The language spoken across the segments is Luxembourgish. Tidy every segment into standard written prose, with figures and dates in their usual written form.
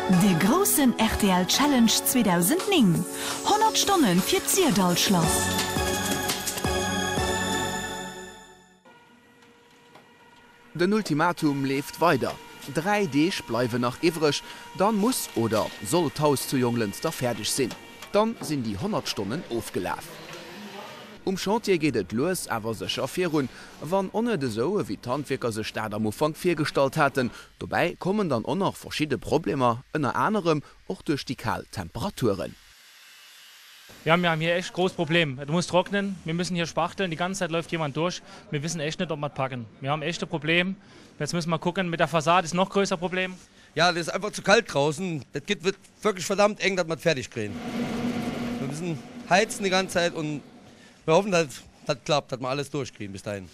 De groussen rtl Challenge 2009, 100 Stonne fir d'Syrdall-Schlass. Den Ultimatum leeft weider. 3 Deeg bleiwen nach iwwreg, dann muss oder soll d'Haus zu Jonglënster fäerdeg sinn. Dann sinn déi 100 Stonnen ofgelaf. Um Chantier geet et lues awer sécher virun, wann och net esou ewéi d'Handwierker sech dat am Ufank virgestallt haten. Dobäi kommen dann och nach verschidde Problemer, ënner anerem och duerch déi kal Temperaturen. Ja, mir haben hier echt groß Problem. Et muss trocknen, mir müssen hier spachteln, die ganze Zeit läuft jemand durch. Mir wissen echt net, ob mer et packen. Mir haben echt e Problem. Jetzt müssen mer kucken, mit der Fassade ist noch größer Problem. Ja, et ass einfach zu kalt draußen. Dat gëtt wërt wierklech verdammt eng, dat mer et fäerdeg kréien. Mir müssen heizen die ganz Zeit und mir hoffen, dat dat klappt, dat mer alles duerchkriegen bis dahin.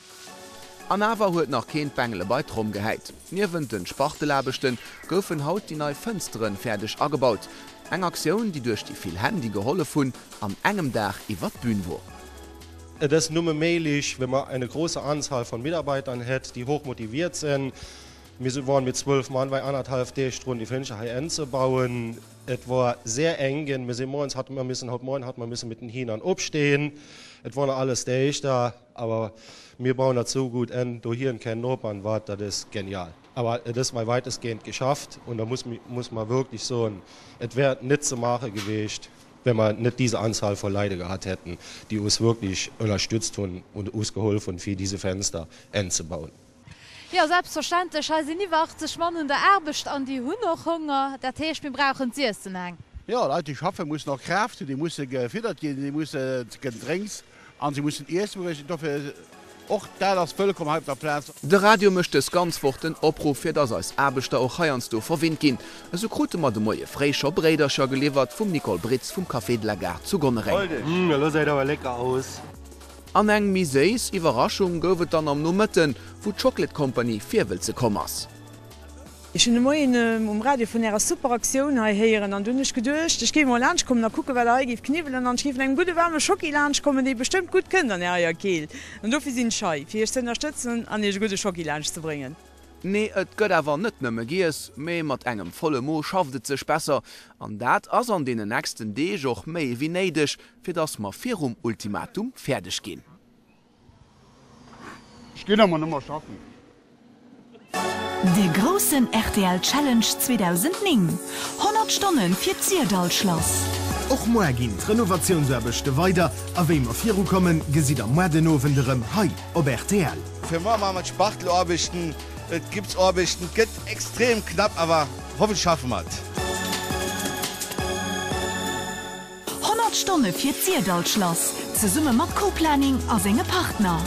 An awer huet nach keen d'Bengele bei d'Tromm gehäit. Niewent den Spachtelaarbechten goufen haut déi nei Fënsteren fäerdeg agebaut. Eng Aktioun, déi duerch déi vill Hänn, déi gehollef hunn, an engem Dag iwwert d'Bün wor. Et ass numme méiglech, wenn mer eine große Anzahl von Mitarbeitern hätt, déi hoch motiviert sinn. Mir woaren mit 12 Mann bei anderthalf Deeg drun, déi Fënscher hei enzebauen. Et wor sehr eng ginn. Mir sinn moies hat mer missen, haut Moien hat mer missen mit den Hihnern opstehen. Et wor nach alles däischter. Awer mir bauen dat sou gutt en, do hiren keng Nopern wat, dat ass genial. Awer et ass mei weitestgehend geschafft und da muss muss mer wirklich soen, et wär net ze maache geweecht, wenn mer net diese Anzahl von Leide gehat hätten, déi us wirklich ënnerstützt hunn und us geholf hunn fir diese Fenster enzebauen. Jo, selbstverständlech. Hei sinn iwwer 80 Mann un der Aarbecht an déi hunn och Honger. Dat heescht, mir brauchen z'iessen eng. Jo, Leit, déi schaffen, mussen och Kraaft hunn, déi musse gefiddert ginn, déi musse Gedrénks an si mussen iessen. Dofir och dat ass wëllkomm hei op der Plaz. De Radio mécht dës ganz Woch den Opruff, fir dass eis Aarbechter och heiansdo verwinnt ginn. Esou krute mer de Moie fréi scho Bréidercher geliwwert vum Nicole Britz vum Café de la Gare zu Gonnereng. Elo säit awer lécker aus. An eng méi séiss Iwwerraschung gouf et dann am Nomëtten, wou d'Chocolate Company virwëlze komm ass. Ech hunn de Moien um Radio vun ärer super Aktioun hei héieren an du hunn ech geduecht, ech géif mol laanscht kommen a kucken, wat der hei géif kniwwelen an ech géif mat engem gudde waarme Schocki laanscht kommen, dee bestëmmt gutt kënnt an ärer Keelt. An dofir sinn ech hei, fir iech ze ënnerstëtzen an iech e gudde Schocki laanscht ze bréngen. Nee, et gëtt awer net nëmme giess, mee mat engem volle Mo schafft et sech besser. An dat ass an deenen nächsten Deeg och méi ewéi néideg, fir dass mer virum Ultimatum fäerdeg ginn. Ech ginn emmer nëmmer schaffen. De groussen rtl Challenge 2009, 100 Stonne fir d'Syrdall-Schlass. Och moar ginn d'Renovatiounsaarbechte weider a wéi mer virukommen, gesitt der moar den Owend erëm hei op rtl. Fir moar maache mer d'Spachtelaarbechten, d'Gipsaarbechten. Et gëtt extrem knapp, awer hoffentlech schaffe mer et. 100 Stonne fir d'Syrdall-Schlass, zesumme mat Co-Planning a senge Partner.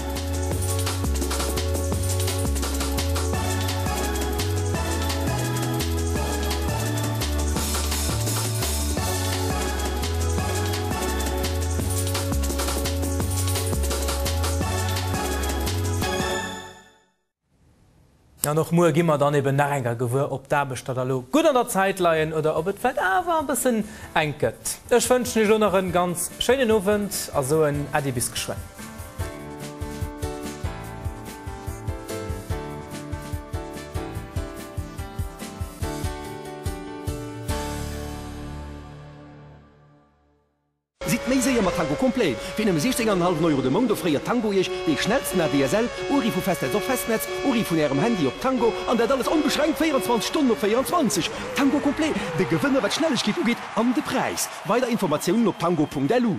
An och muer gi mer dann eben nach eng Kéier gewuer, ob d'Aarbechter da lo gutt an der Zäit leien oder ob et vläit awer e bëssen enk gëtt. Ech wënschen Iech elo nach en ganz schéinen Owend a soen Äddi bis geschwënn. Sidd méi séier mat Tango Complet! Fir nëmme 16,5 Euro de Mount offréiert Tango Iech dee schnellsten ADSL, Uri vu Festnetz op Festnetz, Uri vun Ärem Handy op Tango, an dat alles onbeschränkt 24 Stonnen op 24. Tango Complet, de Gewënner wat d'Schnellegkeet ugeet an de Präis. Weider Informatiounen op tango.lu.